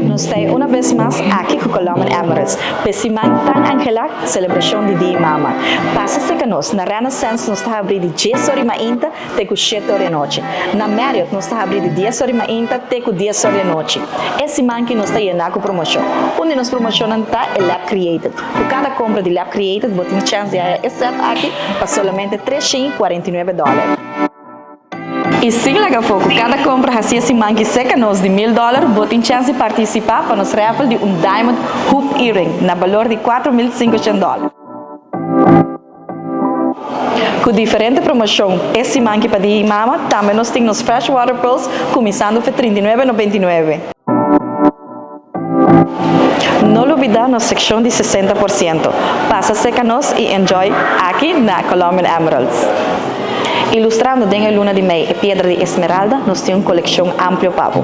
Nos ta un bes mas aki ku Colombian Emeralds. Pa e siman tan anhelá, selebrashon di Dia di Mama. Pasa serka nos, na Renaissance nos ta habrí di 10 or di mainta te ku 7 or di anochi. Na Marriott nos ta habrí di 10 or di mainta te ku 10 or di anochi. E siman aki nos ta yená ku promoshon. Unda nos promoshon ta e Lab Created. Ku kada kompra di Lab Created, bo tin chèns di haña e set aki pa solamente 349 dòler. I sin laga afó, kada kompra hasí e siman aki serka nos di 1000 dòler, bo tin chèns di partisipá pa nos raffle di un Diamond Hoop Earring na balor di 4.500 dòler. Ku diferente promoshon, e siman aki pa Dia di Mama, tambe nos tin nos Freshwater Pearls kuminsando pa 39,99. No lubidá nos sekshon di 60%. Pasa serka nos i enjoy aki na Colombian Emeralds. Ilustrando den luna di mei e piedra di esmeralda, nos tin un kolekshon amplio pa bo.